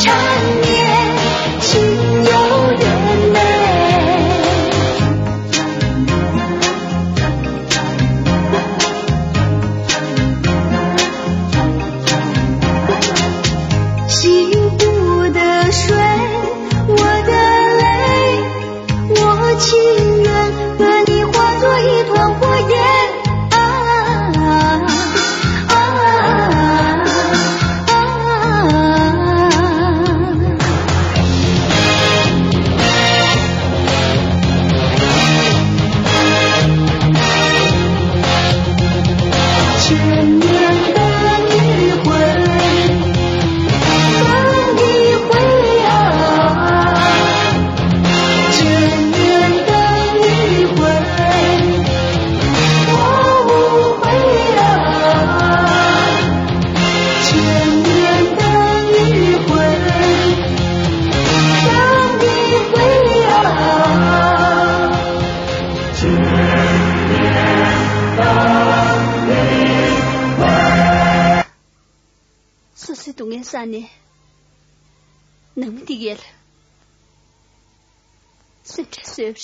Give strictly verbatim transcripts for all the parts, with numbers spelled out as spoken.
缠绵，心有点美。西湖的水，我的泪，我情愿和你化作一团火焰。啊，啊，啊，啊。千年等一回，等一回啊。 千年等一回，我无悔啊。千年等一回，等一回啊。千年等一回。སོ་སོའི་སྡུག་བསྔལ་བསགས་ནས་ནང་མི་འདི་གས་ལ་སེམས་ཁྲལ་བཟོས་པ་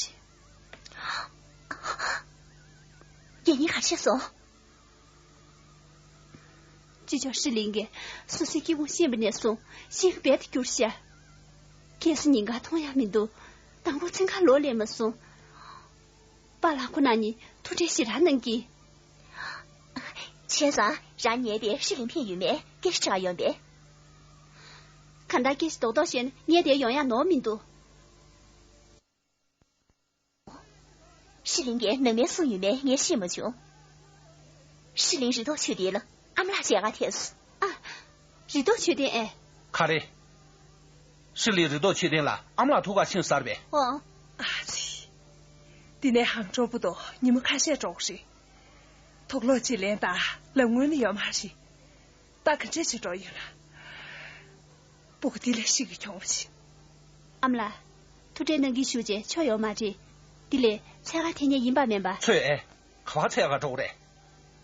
རེད། རྒྱལ་ཉིན་ག་རེ་བྱས་སོང་། ཅི་ཅོག་ཧྲི་ལིང་གིས་སོ་སོའི་སྐྱིད་པོ་ཤེས་པ་ནས་བཟུང་ཤེས་ཀྱི་རྦད་དེ་གྱུར་ཤག་སྐྱེས་སུ་ཉིན་གང་མཐོང་ཡག་མི་འདུག་དང་པོ་མཚན་གང་ལོག་སླེབས་མ་སོང་། པཱ་ལགས་ཁོ་རང་གཉིས་ཐུགས་ཁྲལ་ཞེ་དྲག་གནང་གི། བྱས་ཙང་རང་ཉལ་ཏེ་ཧྲི་ལིང་ཕེབས་ཡོད་མེད་སྐད་ཆ་དྲི་ག་ཡོང་པས། གང་ལྟར་སྐད་ཆ་རྡོག་རྡོག་བཤད་ན་ངས་དེར་ཡོང་ཡག་ནོར་མི་འདུག་ཧྲི་ལིང་གིས་ནང་མི་གསུང་ཡོད་མེད་ངས་ཤེས་མ་བྱུང་། ཧྲི་ལིང་རི་དྭགས་མཆོད་རྟེན་ལ་ཨ་མ་ལགས་མཇལ་ག་ཐེངས་སོང་། ཨ། རི་དྭགས་མཆོད་རྟེན་ཨེ། ག་རེ། ཧྲི་ལིང་རི་དྭགས་མཆོད་རྟེན་ལ་ཨ་མ་ལགས་ཐུག་ག་ཕྱིན་ཚར་བས། ཨོ། ཨ་ཙི། འདི་ནས་ཧང་སྤྲོ་པོ་དང་ཉི་མ་ཁ་ཤས་འགྲོ་གི་རེད། དུག་ལོག་ཅིག་ལེན་དང་ལམ་སྔོན་ནས་ཡོད་མ་རེད། ད་ག་འདྲས་བྱེད་འགྲོ་ཡོད་ན། སྤུ་གུ་དེ་ལས་ཤི་གི་གྱོང་བ་ཞིག་ཨ་མ་ལགས། ཐུགས་ཁྲལ་གནང་གི་ཞུ་བྱས་ཆོ་ཡོད་མ་རེད། དེ་ལས་འཚོལ་ག་དེ་ཉིད་ཡིན་པ་མིན་པ། ཚོས་ཨེ། ག་པར་འཚོལ་ག་འགྲོ་གི་རེད།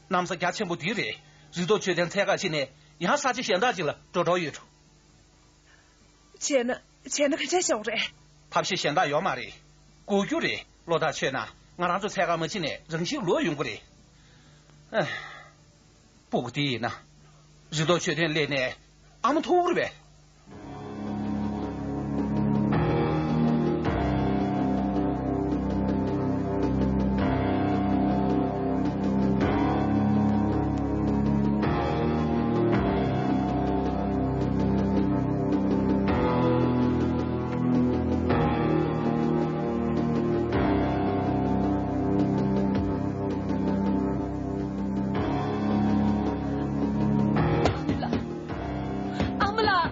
གནམ་ས་རྒྱ་ཆེན་པོ་འདི་རེད། རི་དྭགས་མཆོད་རྟེན་འཚོལ་ག་ཕྱིན་ནས་ཡང་ས་ཆ་གཞན་དག་ཅིག་ལ་འགྲོ་འགྲོ་ཡོད་འགྲོ། བྱས་ན་བྱས་ན་ག་འདྲས་བྱེད་དགོས་རེད། ཐབས་ཤེས་གཞན་དག་ཡོད་མ་རེད། སྒུག་རྒྱུ་རེད། བློ་ཐག་ཆོད་ན་ང་རང་ཚོ་འཚོལ་ག་མ་ཕྱིན་ནས་རང་ཤི་ལོག་ཡོང་གི་རེད། ཨ། སྤུ་གུ་དེ་ཡིན་ན། རི་དྭགས་མཆོད་རྟེན་སླེབས་ནས་ཨ་མ་ཐུག་རེད་པས། ཨ་མ་ལགས།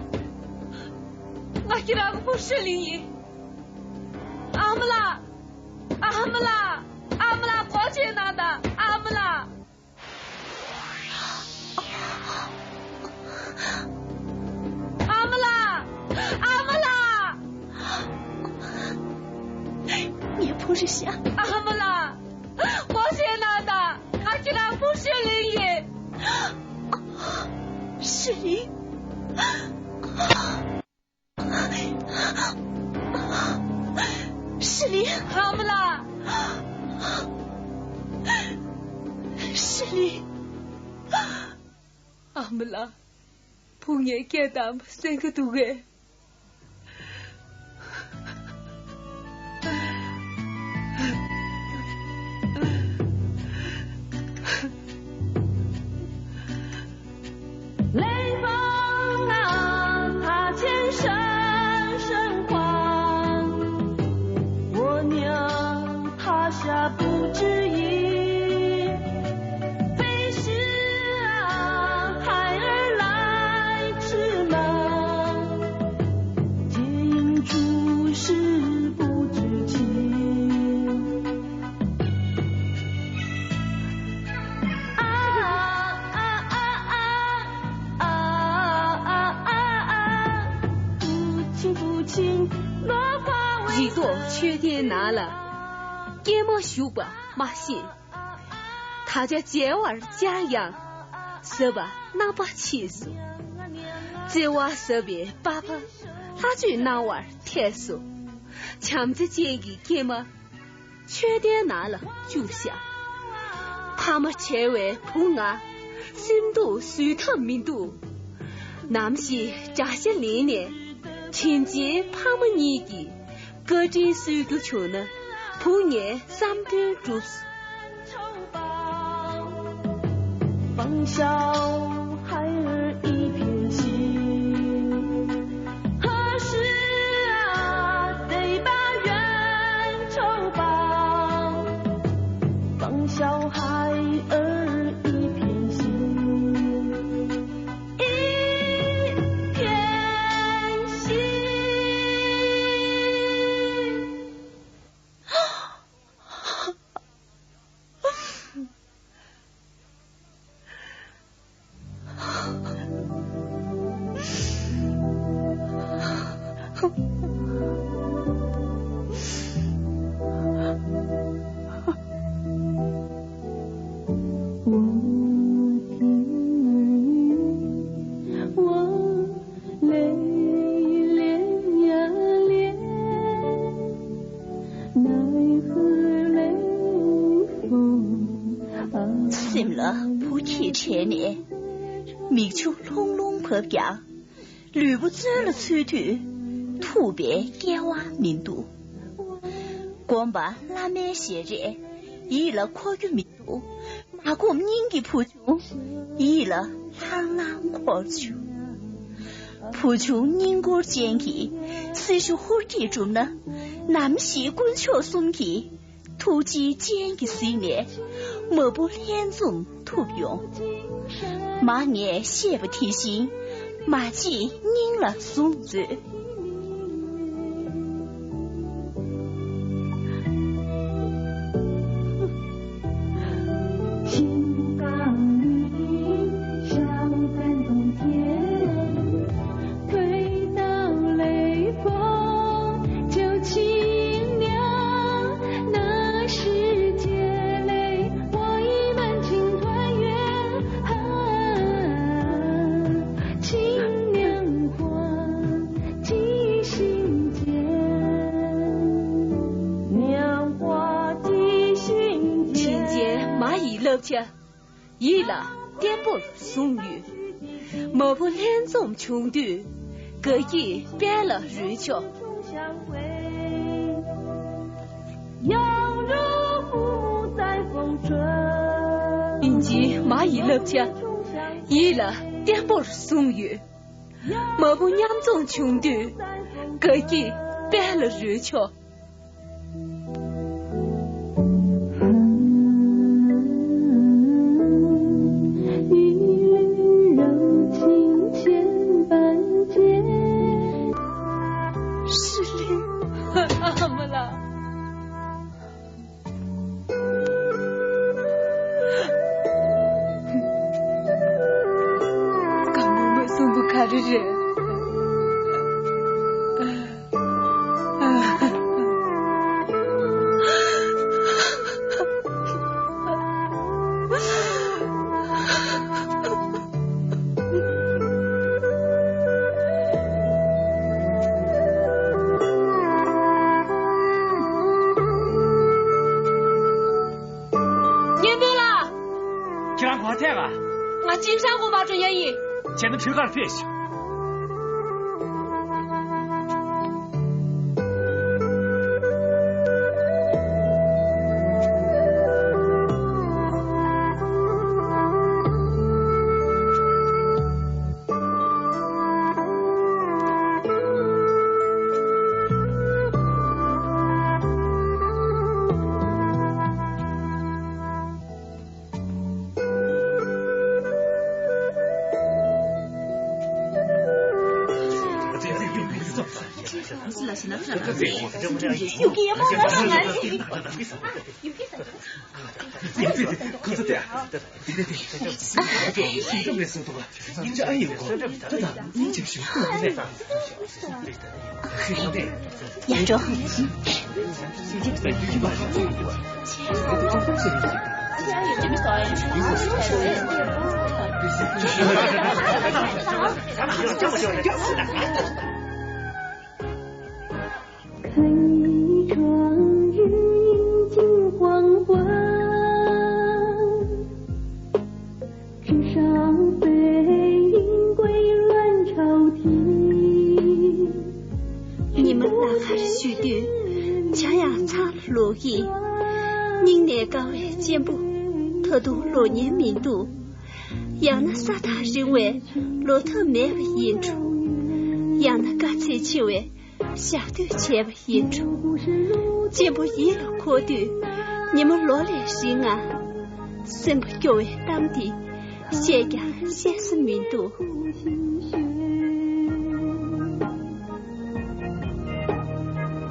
ང་ཁྱེད་རང་གི་བུ་ཧྲི་ལིང་ཡིན། ཨ་མ་ལགས། ཨ་མ་ལགས། ཨ་མ་ལགས་སྐོར་ཆེན་གནང་དང་ཨ་མ་ལགས། ཨ་མ་ལགས། ཨ་མ་ལགས། ངའི་བུ་རེད་ཤག་ཨ་མ་ལགས། སྐོར་ཆེན་གནང་དང་། ང་ཁྱེད་རང་བུ་ཧྲི་ལིང་ཡིན། ཧྲི་ལིང་། ཧྲི་ལིང་། ཨ་མ་ལགས། ཧྲི་ལིང་། ཨ་མ་ལགས། བུ་ངའི་སྐད་དམ་གསན་གྱི་འདུག་གས། རི་དྭགས་མཆོད་རྟེན་ནང་ལ་སྐྱེས་མ་བཞུགས་པ་མ་ཤེས། ད་ཆ་མཇལ་བར་བཅར་ཡང་ཟབ་པ་རྣམ་པ་མཆིས་སོ། བརྩེ་བ་ཟབ་པའི་པ་ཕ་ལྷ་ཆོས་གནང་བར་ཐད་སོ། བྱམས་བརྩེ་ཅན་གྱི་སྐྱེས་མ་མཆོད་རྟེན་ནང་ལ་བཅུག་བཞག་ཕ་མ་བྲལ་བའི་བུ་ང་སེམས་སྡུག་བཟོད་ཐབས་མི་འདུག་ནམ་ཞིག་དགྲ་ཤ་ལེན་ནས་དྲིན་ཅན་ཕ་མ་གཉིས་ཀྱི་བཀའ་དྲིན་གསོ་རྒྱུ་བྱུང་ན་བུ་ངའི་བསམ་དོན་འགྲུབ། 放小孩儿一片心，何时啊，得把冤仇报？放小孩儿一片心，一片心。 སེམས་ལ་བུ་ཁྱེད་བྲལ་ནས། མིག་ཆུ་ལྷུང་ལྷུང་བབས་ཀྱང་། ལུས་པོ་བཙོན་ལ་ཚུད་དུས། ཐུག་པའི་སྐལ་བ་མི་འདུག་སྒོམ་པ་བླ་མའི་ཞལ་རས། ཡིད་ལ་འཁོར་རྒྱུ་མི་འདུག་མ་བསྒོམས་སྙིང་གི་བུ་ཆུང་། ཡིད་ལ་ལྷང་ལྷང་འཁོར་བྱུང་། བུ་ཆུང་སྙིང་ཁོར་ཅན་གྱི་སྲི་ཞུ་ཧུར་གྱིས་བསྒྲུབས་ན། ནམ་ཞིག་དཀོན་མཆོག་གསུམ་གྱི་ཐུགས་རྗེའི་སྤྱན་གྱིས་གཟིགས་ནས། མ་བུ་ལྷན་འཛོམས་ཐུབ་ཡོང་། མ་ངས་བཤད་པ་དེ་བཞིན་མ་བརྗེད་སྙིང་ལ་བཟུང་མཛོད། ཡིད་ལ་བརྟན་པོར་བཟུང་ཡོད། མ་བུ་ལྷན་འཛོམས་བྱུང་དུས། དགའ་སྐྱིད་དཔལ་ལ་རོལ་ཆོག་ཡིན་གཅིག་མ་ཡི་བསླབ་བྱ་ཡིད་ལ་བརྟན་པོར་བཟུང་ཡོད། མ་བུ་མཉམ་འཛོམས་བྱུང་དུས། དགའ་སྐྱིད་དཔལ་ལ་རོལ་ཆོག་སྐམ་པོ་མ་གསུང་པོ་ག་རེ་རེད། གཉེན་སྟོན་ལགས། ཁྱེད་རང་ག་པར་ཐད་ག་ང་ཅིན་ཧྲང་གོ་མ་འགྲོ་ཡ་ཡིན། བྱས་ན་ཁྲུས་ཁར་ཕེབས་ཤིག་ཡར་འགྲོ། 看一窗日影金黄昏，纸上飞莺归卵巢啼。ཉི་མ་ལག་ཁར་བཞུད་དུས་ཇ་ཡང་ཚ་ལོག་གི། སྙིང་ནས་དགའ་བའི་གཅེན་པོ་ད་དུང་ལོག་ཉན་མི་འདུག་ཡང་ན་ས་ཐག་རིང་བས་ལོག་ཐབས་མེད་པ་ཡིན་འགྲོ། ཡང་ན་དཀའ་ཚེགས་ཆེ་བས་ཞག་སྡོད་བྱས་པ་ཡིན་འགྲོ། གཅེན་པོ་ཡིད་ལ་འཁོར་དུས་ཉི་མ་ལོ་ལས་རིང་ང་། སེམས་པ་སྐྱོ་བའི་གཏམ་འདི་བཤད་ཀྱང་བཤད་ས་མི་འདུག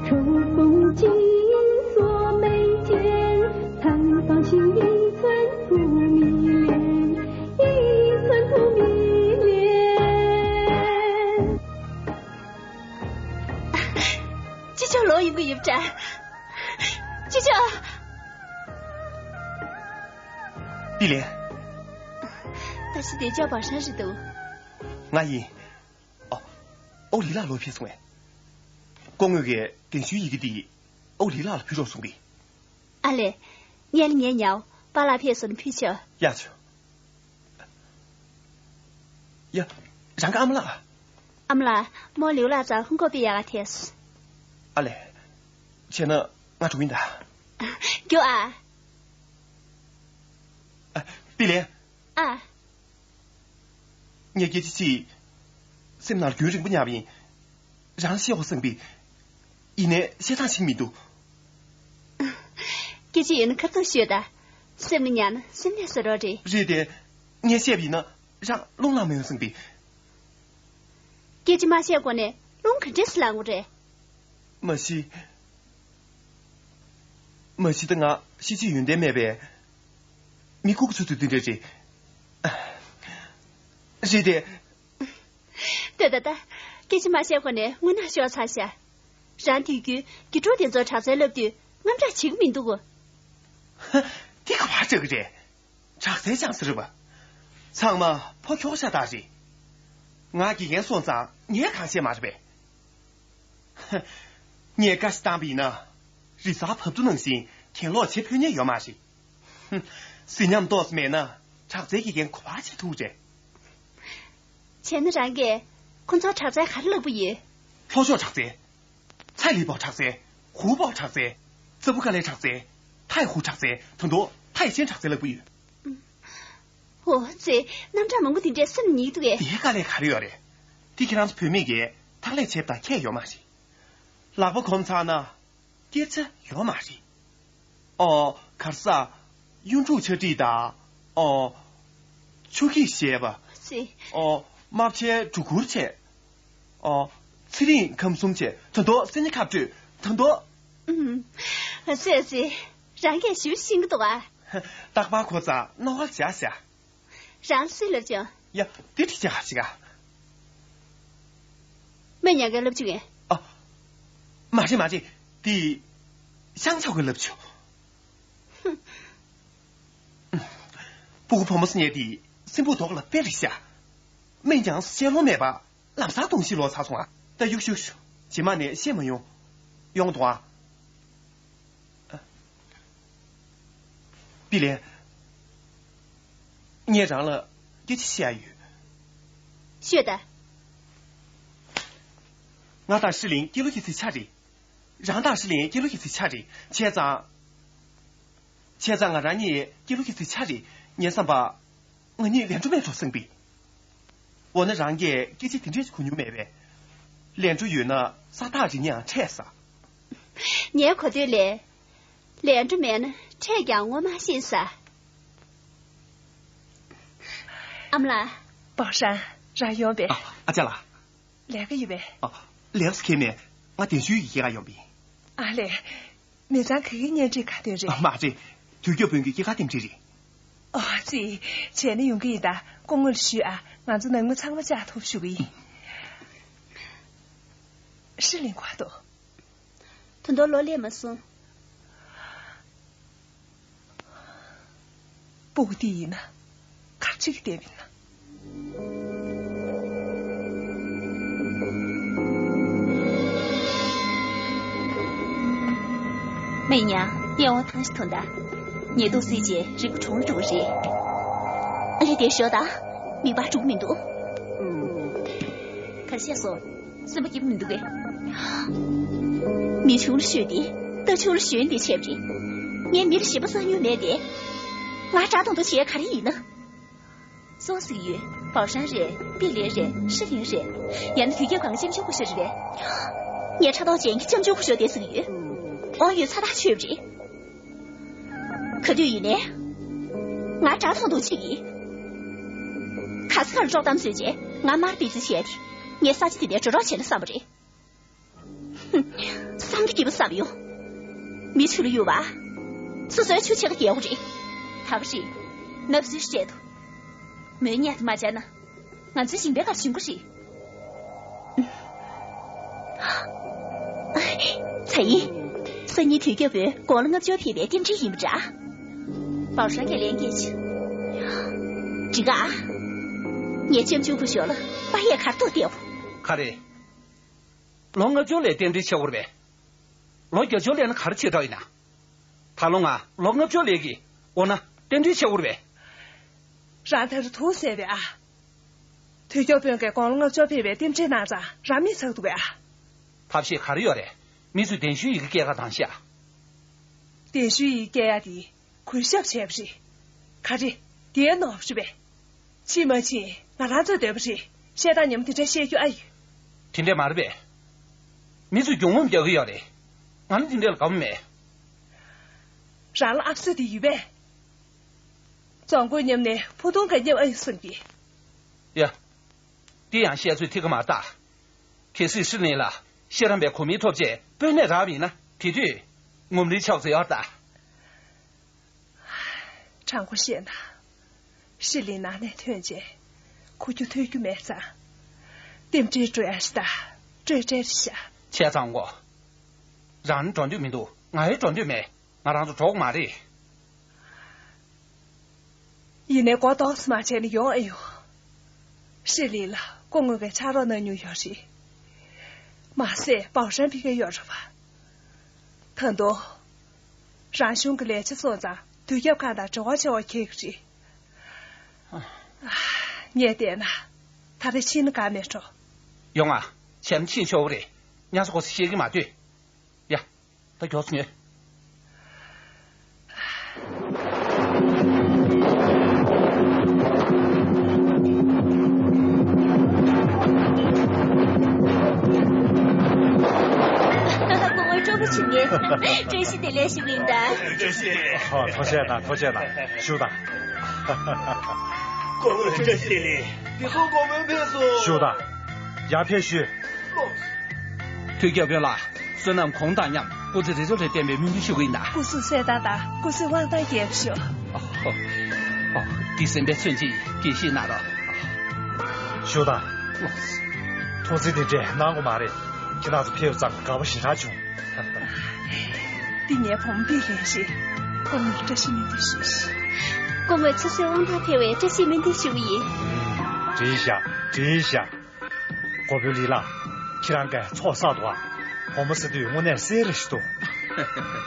秋风紧锁眉间，才发现一寸不迷恋，一寸不迷恋。ཅི་ཅོག་ལོག་ཡོང་གི་ཡོད་པ་འདྲ། ཅི་ཅོག་པི་ལེ། ད་ཅི་དེ་ཅོག་བར་ཧྲན་རེད་འདུག་ང་ཡིན། ཨ། ཨོ་ལི་ལགས་ལོག་ཕེབས་སོང་ངས། སྐུ་ངོ་གིས་གདན་ཞུའི་ཡི་གེ་འདི་ཨོ་ལི་ལགས་ལ་ཕུལ་རོགས་གསུང་གི། ཨ་ལས། ངས་ལ་ངས་ཉའོ། པཱ་ལགས་ཕེབས་སོང་ན་ཕུལ་ཆོག་ཡ་ཆོ། ཡ། རང་གི་ཨ་མ་ལགས། ཨ་མ་ལགས། རྨོ་ལིའུ་ལགས་རྩར་ཧུན་གོ་པི་ཡ་ག་ཐེས། ཨ་ལས། བྱས་ན་ང་འགྲོ་གི་ཡིན་ད། རྒྱུ་ཨ། ཨ། པི་ལེ། ཨ། ངས་སྐད་ཆ་ཅིག་སེམས་ནང་རྒྱུན་རིང་པོ་ཉར་བ་ཡིན། རང་བཤད་དགོས་བསམ་པས། ཡིན་ནའི་བཤད་སྟངས་ཤེས་མི་འདུག་སྐད་ཆ་ཡོད་ན་ཁ་ཐུག་ཤོད་ད། སེམས་ལ་ཉར་ན་སེམས་ནད་ཟ་རོགས་རེད། རེད་དེ། ངས་བཤད་པ་ཡིན་ན་རང་རླུང་ལངས་མ་ཡོང་བསམ་པས། སྐད་ཆ་མ་བཤད་གོང་ནས་རླུང་ག་འདྲས་སེ་ལངས་དགོས་རེད། མ་གཞི། མ་གཞི་ད་ང་ཤེས་བྱའི་ཡོན་ཏན་མེད་པས། མི་ལྐུགས་ཚོད་ཚོད་དེ་འདྲ་རེད། རེད་དེ། ལྟོས་ད་ད། སྐད་ཆ་མ་བཤད་གོང་ནས་དངོས་གནས་ཤོར་ཚར་ཤག་རང་དུས་རྒྱུན་དགེ་ཕྲུག་དེ་ཚོར་དྲག་རྩལ་བསླབ་དུས་དངངས་སྐྲག་བྱེད་ཀྱི་མི་འདུག་གོ། ཧ། འདི་ག་པར་སྐྲག་གི་རེད། དྲག་རྩལ་སྦྱངས་ས་རེད་པ། ཚང་མ་ཕོ་ཁྱོ་ག་ཤ་སྟག་རེད། ང་དགེ་རྒན་སོང་ཙང་ངས་གང་བཤད་མ་རེད་པས། ཧ། ངས་བཀའ་ཞིག་བཏང་པ་ཡིན་ན། རི་གཟར་བབས་ཚོ་ནང་བཞིན་གྱེན་ལོག་བྱེད་ཕོད་མཁན་ཡོད་མ་རེད། ཧུམ། གཟི་ཉམས་ཏོག་ཙམ་མེད་ན་དྲག་རྩལ་དགེ་རྒན་ག་པར་བྱེད་ཐུབ་རེད། བྱས་ན་རང་གིས་ཁོ་ཚོར་དྲག་རྩལ་ག་རེ་བསླབ་ཀྱི་ཡོད། ལྷོ་ཕྱོགས་དྲག་རྩལ། ཚ་ལི་པའོ་དྲག་རྩལ། ཧུའུ་པའོ་དྲག་རྩལ། རྩ་བུ་དཀའ་ལས་དྲག་རྩལ། ཐའི་ཧུའུ་དྲག་རྩལ། ད་དུང་ཐའི་ཆན་དྲག་རྩལ་བསླབ་ཀྱི་ཡོད། ཨོ་ཙི། རྣམ་གྲངས་མང་པོ་དེ་འདྲས་སེམས་ཉིད་འདུག་གས། དེའི་དཀའ་ལས་ག་རེ་ཡོད་རེད། དེ་ཁྱེད་རང་ཚོ་བུད་མེད་ཀྱིས་ཐག་ལས་བྱེད་པ་དང་ཁྱད་ཡོད་མ་རེད། ལག་པ་གོམ་ཚར་ན། སྐད་ཆ་ཡོད་མ་རེད། ཨོ། གར་ས། གཡུ་འབྲུག་ཆ་སྒྲིག་དང་། ཨོ། ཆུ་སྐྱིད་བཞད་པ། སི། ཨོ། རྨ་བྱའི་སྒྲོ་གུར་བྱས། ཨོ། ཚེ་རིང་ཁམས་གསུམ་བྱས། ད་དུང་སེམས་ཉིད་ཁ་སྤྲོད། ད་དུང་། ཨུམ། སི་སི། རང་གིས་ཞིབ་ཤེས་ཀྱི་འདུག་ཨ། རྟག་པར་ཁོ་ཚ་རྣ་བར་བྱ་བྱ། རང་སུས་ལབ་བྱུང་། ཡ། དེ་འགྲིག་ཆག་ཞིག་ཨ། སྨན་ཉག་གིས་ལབ་བྱུང་ངས། ཨ། མ་རེད་མ་རེད། དེ། ཤང་ཆོག་གིས་ལབ་བྱུང་། ཧུམ། སྤུ་གུ་བུ་མོ་སུ་ཉལ་དེ་སྲིན་བུ་མདོག་ལ་དཔེ་རེད་ཤག་སྨན་ཀྱང་བཤད་ལོང་མེད་པ། ལམ་སང་གདོང་ཞིག་ལོག་ཚར་སོང་ཨ། ད་གཡུག་གཡུག་ཞུ། རྗེས་མ་ནས་བཤད་མ་ཡོང་། ཡོང་འདུག་ཨ། པི་ལེ། ངས་རང་ལ་སྐད་ཆ་བཤད་ཡ་ཡོད། ཤོད་ད། ང་དང་ཧྲི་ལིང་སྐྱེས་ལོ་ཁྱི་ཚེ་ཆ་རེད། རང་དང་ཧྲི་ལིང་སྐྱེས་ལོ་ཁྱི་ཚེ་ཆ་རེད། བྱས་ཙང་། བྱས་ཙང་ང་རང་གཉིས་སྐྱེས་ལོ་ཁྱི་ཚེ་ཆ་རེད། ངས་བསམ་པ། ང་གཉིས་ལས་འཕྲོ་མེད་འགྲོ་བསམ་པས། འོ་ན་རང་གིས་སྐད་ཆ་དེ་འདྲས་གོ་མྱོང་མེད་པས། ལས་འཕྲོ་ཡོད་ན་ས་ཐག་རིང་ཡང་འཕྲད་ས། ངའི་གོ་ཐོས་ལས། ལས་འཕྲོ་མེད་ན་འཕྲད་ཀྱང་ངོ་མ་ཤེས་ས། ཨ་མ་ལགས། པའོ་ཧྲན། རང་ཡོང་པས། ཨ། ཨ་ཅག་ལགས། ལས་ཀ་ཡོད་པས། ཨ། ལས་ཀ་ཁྱོན་མེད། ང་གདན་ཞུའི་ཡི་གེ་ག་ཡོང་པས། ཨ་ལས། མི་ཚང་གི་གི་གཉེན་སྒྲིག་ག་དོན་རེད། ཨ། མ་རེད། དུས་སྐབས་བོན་གྱི་སྐྱེས་སྐར་རྟེན་འབྲེལ་རེད། ཨོ་ཙི། བྱས་ན་ཡོང་གི་ཡིན་ད། སྐུ་ངོ་ལ་ཞུས་ཨ། ང་ཚོ་ནང་མི་ཚང་མ་བཅར་ཐུབ་ཞུ་གི་ཡིན། ཧྲི་ལིང་ག་པར་འདུག་ད་དུང་ལོག་སླེབས་མ་སོང་། སྤུ་གུ་དེ་ཡིན་ན། ག་རེ་བྱེད་ཀྱི་བསྡད་པ་ཡིན་ན། ཡིན་ཡང་ཡང་བ་ཐང་ཞིག་ཐོན་ད། ཉེས་རྡུང་སྲིད་ཅེས་རིག་པ་གྲོང་འགྲོ་བ་རེད། ཨ་ལས་དེ་ཞོ་ད། མིག་པ་འགྲུག་མི་འདུག་གར་བཤད་སོང་། སེམས་པ་སྐྱིད་པོ་མི་འདུག་གས། མི་ཆུང་ལ་ཤོད་དེ། རྟ་ཆུང་ལ་ཞོན་དེ་བྱས་པ་རེད། ངས་མི་ལ་ཞེ་པོ་བསམ་མྱོང་མེད་དེ། ང་དགྲ་དང་དུ་བྱས་ག་རེ་ཡིན་ན། སོང་ཟིག་ཡོད། པའོ་ཧྲན་རེད། པི་ལེ་རེད། ཧྲི་ལིན་རེད། ཡང་ན་དུས་རྒྱབ་གང་ལྕམ་ཆུང་སྐུ་ཞབས་རེད་པས། ངས་ཕྲག་དོག་ཅན་གྱི་ལྕམ་ཆུང་སྐུ་ཞབས་དེ་ཟིག་ཡོད། དབང་ཡོད་ཚ་ཐག་ཆོད་པ་རེད། ག་དུས་ཡིན་ནའི། ང་དགྲ་ཐོག་ཏུ་ཆིག་ཡིན། ག་ས་གར་དཀྲོག་གཏམ་བཟོས་རྗེས་ང་མར་ཕུད་རྩིས་བྱས་ཏེ། ངས་ས་ཆ་དེ་ནས་འགྲོ་གྲབས་བྱས་ན་བསམ་པ་རེད། ཧུམ། བསམ་གྱི་སྐྱིད་པོ་བསམ་ཡོང་། མི་ཆུ་ལ་གཡུག་པ། སོ་སོའི་ཆུ་ཆེ་ག་རྒྱལ་པོ་རེད། ད་བ་རེད། ནབ་སུའི་བཤད་དོ། མོའི་གཉའ་དེ་མ་སྦྱར་ན། ང་ཚོའི་ཞིང་པའི་ཁར་ཞུན་གོ་རེད། ཚ་ཡིན། སང་ཉིན་དུས་རྒྱལ་པོས་དགུང་ལོ་ལྔ་བཅུ་ཕེབས་པའི་རྟེན་འབྲེལ་ཡིན་པ་འདྲ། པའོ་ཧྲན་གྱིས་ལན་སྐྱེལ་བྱུང་། འགྲིག་ག། ངས་ལྕམ་ཆུང་སྐུ་ཞབས་ལ་པ་ཡས་གར་ཐུག་བལྟས་པ། ག་རེ། ལོ་ལྔ་བཅུ་ལས་རྟེན་འབྲེལ་ཆེ་བོར་བས། ལོ་བརྒྱད་ཅུ་ལས་ན་ག་རེ་བྱེད་གྲབས་ཡིན་ན། ད་ལོ་ང་ལོ་ལྔ་བཅུ་ལས་ཀྱི་འོ་ན་རྟེན་འབྲེལ་ཆེ་བོར་བས། རང་ད་རུ་ཐུག་ཟེར་བས་ཨ། དུས་སྐྱོབ་དཔོན་གྱི་དགུང་ལོ་ལྔ་བཅུ་ཕེབས་པའི་རྟེན་འབྲེལ་གནང་ཙང་རང་མི་ཚག་འདུག་བས་ཨ། ཐབས་ཤེས་ག་རེ་ཡོད་རེད། མི་ཚོས་གདན་ཞུའི་ཡི་གེ་སྐྱེལ་ག་དང་ཤག་གདན་ཞུའི་ཡི་གེ་སྐྱེལ་ཡ་དེ་གུས་ཞབས་བྱས་པ་རེད། ག་རེ། དེའི་ནོར་བུ་རེད་པས། ཕྱིན་མ་ཕྱིན་ང་རང་ཚོའི་འདོད་པ་རེད། བཤད་སྟངས་ཉམས་དེ་འདྲ་བཤད་རྒྱུ་ཨ་ཡོད། དེ་འདྲས་མ་རེད་པས། མི་ཚོས་རྒྱུ་ངོམ་རྒྱག་གི་ཡོད་རེད། ང་ནི་དེ་འདྲས་ལ་དགའ་པོ་མེད། རང་ལ་ཨབ་སུ་དེ་ཡོད་པས། བཙོང་གོས་མཉམ་ནས་ཕུ་ཐུང་ག་མཉམ་ཨ་ཡོད་བསམ་གི། ཡ། དེ་ཡང་བཤད་ཚོད་ཐིག་གི་མ་རེད་ད། གལ་སྲིད་ཧྲི་ལིན་ལ་ཤེས་རམས་པའི་གོ་མིང་ཐོབ་རྗེས་དཔོན་གནས་རག་པ་ཡིན་ན་དེ་དུས་ངོམ་ལི་ཆོག་ཚེ་ཡོད་ད། དྲང་པོ་བཤད་ན། ཧྲི་ལིན་ནང་ནས་ཐོན་རྗེས་ཁོ་རྒྱུ་ཐོས་རྒྱུ་མེད་ཙང་། རྟེན་འབྲེལ་སྤྲོད་ཡ་ཞིག་ད་སྤྲོད་བྲལ་རེད་ཤག་བྱས་ཙང་གོ། རང་ནི་འགྲོ་འདོད་མི་འདུག་ང་ཡང་འགྲོ་འདོད་མེད། ང་རང་ཚོ་འགྲོ་གི་མ་རེད། ཡིན་ནའི་མགོ་ཏོག་ཙམ་མ་བྱས་ནས་ཡོང་ཨེ་ཡོང་། ཧྲི་ལིན་ལ་སྐུ་ངོ་གིས་ཕྱག་རོགས་གནང་མྱོང་ཡོད་རེད། མ་ཟད་པའོ་ཧྲན་ཕ་གིར་ཡོད་རེད་པ། ད་དུང་། རང་གཞུང་གི་ལས་བྱེད་སོང་ཙང་དུས་རྒྱབ་ཁང་དང་འབྲེལ་བ་བྱེད་དགོས་ཀྱི་རེད། ངས་བལྟས་ན། ད་རེས་ཕྱིན་ན་དགའ་མེད་འགྲོ། ཡོང་ང་། བྱས་ན་ཕྱིན་ཆོག་གི་རེད། ཉམས་སུ་གོ་ས་བཤད་ཀྱི་མ་སྡོད། ཡ། ད་མགྱོགས་སེ་ཉོན། སྐུ་ངོ་སྤྲོ་པོ་བྱུང་ངས། བཀྲ་ཤིས་བདེ་ལེགས་ཞུ་གི་ཡིན་ད། བཀྲ་ཤིས་བདེ་ལེགས། ཨོ། ཐུགས་རྗེ་གནང་། ཐུགས་རྗེ་གནང་། བཞུགས་དང་། སྐུ་ངོ་བཀྲ་ཤིས་བདེ་ལེགས། དེ་ཚོ་སྒོར་མོ་ཕེབས་སོང་། བཞུགས་དང་། ཡར་ཕེབས་ཞུ། དུས་རྒྱབ་དཔོན་ལགས། བསོད་ནམས་གོང་དང་མཉམ་སྐུ་ཚེ་རིང་པོ་རེ་བརྟན་པའི་སྨོན་འདུན་ཞུ་གི་ཡིན་ད། སྐུ་གཟུགས་གསལ་ཐང་དང་སྐུ་ཚེ་དབང་ཐང་རྒྱས་པ་ཤོག་ཨོ་ཧོ། ཨོ། འདི་སེམས་པའི་མཚོན་བྱེད་ཡིན། དགྱེས་བཞེས་གནང་རོགས། ཞུ་དང་། ཐུགས་རྗེ་དེ་འདྲས་གནང་དགོས་མ་རེད། ཁྱེད་རང་ཚོ་ཕེབས་ཙང་དགའ་པོ་ཞེ་དྲག་བྱུང་། འདི་ངའི་བུ་མོ་པི་ལེན་རེད། སྐུ་ངོ་བཀྲ་ཤིས་སྨོན་འདུན་ཞུ་ཞིག་སྐུ་ངོ་ཚེ་བསོད་དབང་ཐང་འཕེལ་བའི་བཀྲ་ཤིས་སྨོན་འདུན་ཞུ་གི་ཡིན། འགྲིག་ཤག་འགྲིག་ཤག་འགོ་དཔོན་ལི་ལགས། ཁྱེད་རང་གིས་ཚོགས་བསགས་འདུག་ཨ། བུ་མོ་ཟེར་དུས་དངོས་གནས་གསལ་རེ་ཞིག་འདུག་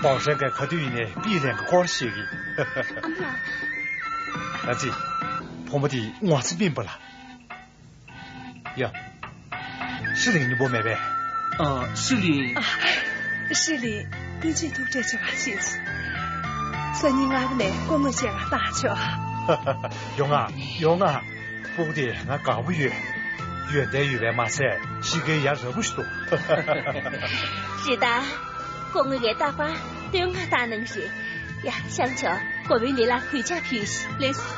པའོ་ཧྲན་གྱིས་ག་དུས་ཡིན་ནའི་པི་ལེན་གྱི་སྐོར་བཤད་ཀྱི། ཨ་མ། ཨ་ཙི། བུ་མོ་དེ་ངོ་ཚ་སྨིན་པ་ལ། ཡ། ཧྲི་ལིན་སྙིང་པོ་མེད་པས། ཨ། ཧྲི་ལིན། ཨ། ཧྲི་ལིན། སྤུན་མཆེད་ཐུག་འཕྲད་བྱེད་པ་བྱེད། སང་ཉིན་སྔ་པོ་ནས་སྐུ་ངོ་བཅས་ལ་བཏང་ཆོག་ཡོང་ང་། ཡོང་ང་། སྤུ་གུ་དེ་ང་དགའ་པོ་ཡོད། ཡོན་ཏན་ཡོད་པས་མ་ཟད་གཤིས་ཀའི་ཡ་རབས་པོ་ཞིག་འདུག་རེད་ད། སྐུ་ངོ་ངས་རྟག་པར་བསྟོད་བསྔགས་བཏང་གནང་གི་རེད། ཡ། ཤང་ཆོག་འགོ་དཔོན་ལི་ལགས་གུས་ཕྱག་ཕུལ་ཞིག་ལགས་སོ།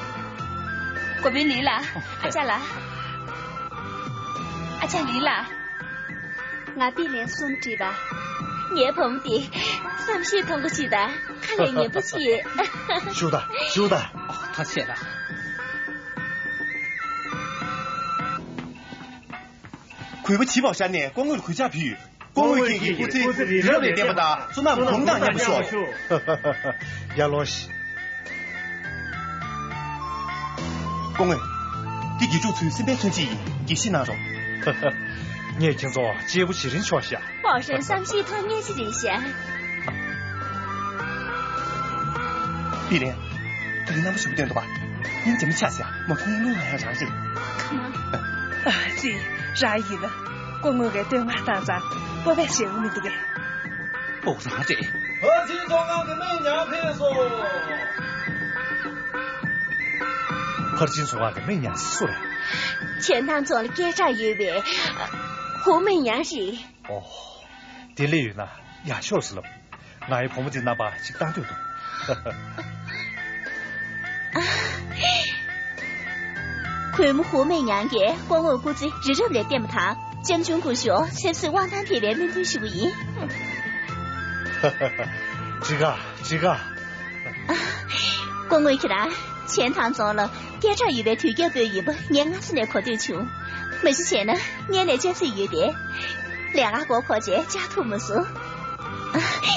འགོ་དཔོན་ལི་ལགས། ཨ་ཅག་ལགས། ཨ་ཅག་ལི་ལགས། ང་པི་ལེན་གསུམ་བྲིས་པ། ངའི་བུ་མོ་དེ་བསམ་ཤེས་མཐོང་པོ་ཞིག་དང་ཁ་ལས་ཉན་པོ་ཆེ། བཞུགས་དང་། བཞུགས་དང་། ཨོ། ཐུགས་རྗེ་གནང་། གུས་པ་ཆེ། པའོ་ཧྲན་ནས་སྐུ་ངོ་ལ་གུས་ཕྱག་ཕུལ་ཡོད། སྐུ་ངོ་ཁྱེད་ཀྱི་སྐུ་ཚེ་རིང་རབ་ལས་བརྟན་པ་དང་བསོད་ནམས་གོང་དང་མཉམ་པ་ཤོག་ཡར་ལོངས་ཤིག་སྐུ་ངོ། འདི་དགེ་ཕྲུག་ཚོའི་སེམས་པའི་མཚོན་བྱེད་ཡིན། དགྱེས་བཞེས་གནང་རོགས། ངས་ཁྱེད་ཚོ་གཅེས་པོ་བྱེད་རིན་ཆོག་ཤག་པའོ་ཧྲན་བསམ་ཤེས་མཐོང་མཁན་ཞིག་རེད་ཤག་པི་ལེན། དེ་རིང་རྣམ་པ་ཞིག་སྟོན་འདུག་པ། སྙིང་རྗེ་མོ་ཆགས་ཤག་མ་མཐོང་ཡིན་ལུང་ང་ཡང་རང་རེད། ཁ་མ། ཨ་ཙི། རང་ཡིན་ན། སྐུ་ངོ་གིས་བསྟོད་བསྔགས་བཏང་ཙང་སྤོབས་པས་ཞེན་དགོས་མི་འདུག་གས། ཨོ་རང་རེད། ཕར་ཕྱིན་ཚོང་ཁང་གི་སྨན་ཉང་ཕེབས་སོང་། ཕར་ཕྱིན་ཚོང་ཁང་གི་སྨན་ཉང་སུ་རེད། བྱེ་ཐང་རྫོང་ལ་སྐད་གྲགས་ཡོད་པའི་ཧུའུ་སྨན་ཉང་རེད། ཨོ། དེ་ལས་ཡོད་ན་ཡག་ཤོས་ལབ། ང་ཡི་བུ་མོ་དེ་རྣམ་པ་ཅིག་བཏང་འདོད་འདུག་གུས་མོ་ཧུའུ་སྨན་ཉང་གིས་སྐུ་ངོ་སྐུ་ཚེ་རིང་རབ་ལ་བརྟེན་པ་དང་། ལྕམ་ཆུང་སྐུ་ཞབས་ཚེ་བསོད་དབང་ཐང་ཕེབས་པའི་སྨོན་འདུན་ཞུ་གི་ཡིན། ཅི་ག་ཅི་ག་སྐུ་ངོ་ཁྱེད་རང་བྱེ་ཐང་རྫོང་ལ་སྐད་གྲགས་ཡོད་པའི་དུས་རྒྱལ་པོ་ཡིན་པ་ངས་སྔ་ས་ནས་གོ་ཐོས་བྱུང་། མ་གཞི་བྱས་ན་སྔོན་ནས་ཅ་ཚིག་ཡོད་པས། ལས་ཀ་མགོ་འཁོར་བྱས་བཅར་ཐུབ་མ་སོང་།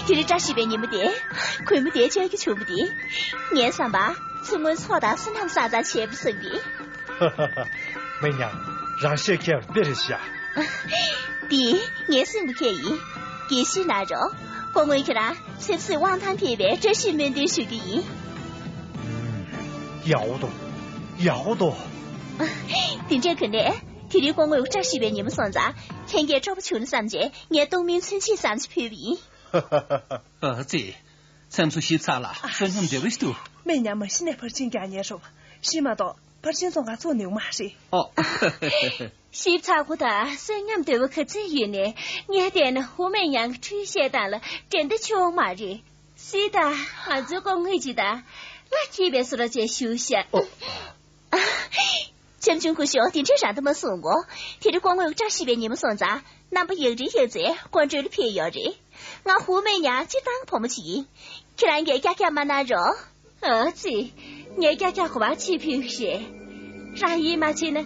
དེ་རིང་བཀྲ་ཤིས་པའི་ཉིན་མོ་དེ། གུས་མོ་དེ་བཅར་རྒྱུ་བྱུང་བ་དེ། ངའི་བསམ་པར་ཚེ་སྔོན་ཚོགས་དང་བསོད་ནམས་བསགས་ཙང་བྱས་པ་བསམ་གི། སྨན་ཉང་། རང་བཤད་ཁྱད་དཔེ་རེད་ཤག་འདི་ངའི་སེམས་པ་ཁྱད་ཡིན། དགེ་བཤེས་གནང་རོགས། སྐུ་ངོ་ཁྱེད་རང་ཚེ་བསོད་དབང་ཐང་ཕེབས་པའི་བཀྲ་ཤིས་སྨོན་འདུན་ཞུ་རྒྱུ་ཡིན། ཡག་པོ་འདུག་ཡག་པོ་འདུག་དེ་འདྲས་ག་ནས། དེ་རིང་སྐུ་ངོ་བཀྲ་ཤིས་པའི་ཉིན་མོ་སོང་ཙང་ལྷན་རྒྱས་སྤྲོ་པོ་བྱུང་ན་བསམ་བྱས་ངས་གཏོང་མིན་ཚུན་ཆད་བསམ་བྱས་ཕུལ་བ་ཡིན། ཨ་ཙི། མཚམས་སུ་ཞིབ་ཚགས་ལ་བསོད་སྙོམས་འདོད་པ་ཞིག་འདུག་སྨན་ཉང་མ་གཞི་ནས་ཕར་ཕྱིན་རྒྱག་ཉན་རོགས། ཤི་མ་གཏོགས་ཕར་ཕྱིན་ཚོང་ཁང་ཚུགས་ནུས་མ་རེད། ཨོ། ཞིབ་ཚགས་པོ་དང་བསོད་སྙོམས་འདོད་པ་ག་ཚོད་ཡོད་ནའི་ངས་བལྟས་ན་ཧུའུ་སྨན་ཉང་གི་འཁྲུལ་བཤད་སྟངས་ལ་འགྲན་ཟླ་ཆེ་བོ་མ་རེད། སི་ད་ང་ཚོའི་སྐུ་ངོ་ཅིག་དང་བློ་སྐྱིད་པའི་བཟོ་འདྲ་བྱས་བཞུགས་ཤག་ཨོ། ཨ། ལྕམ་ཆུང་སྐུ་ཞབས་དེ་འདྲའི་རང་དུ་མ་གསུང་གོ། དེ་རིང་སྐུ་ངོ་བཀྲ་ཤིས་པའི་ཉིན་མོ་སོང་ཙང་རྣམ་པ་ཡག་རིང་ཡག་ཚེ་སྐུ་མགྲོན་ལ་ཕེབས་ཡོད་རེད། ང་ཧུའུ་སྨན་ཉང་སྤྱིར་བཏང་བུ་མོ་ཅིག་ཡིན། ཁྱེད་རང་གིས་ཀྱག་ཀྱག་མ་གནང་རོགས། ཨ་ཙི། ངས་ཀྱག་ཀྱག་གོ་བ་ཅིག་ཕུལ་ཞེས། རང་ཡིད་མ་ཆེས་ན་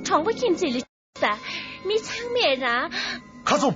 གྲོང་པ་ཁྱིམ་མཚེས་ལ་ད་མི་ཚང་མས་རང་། ཁ་ཚུམ།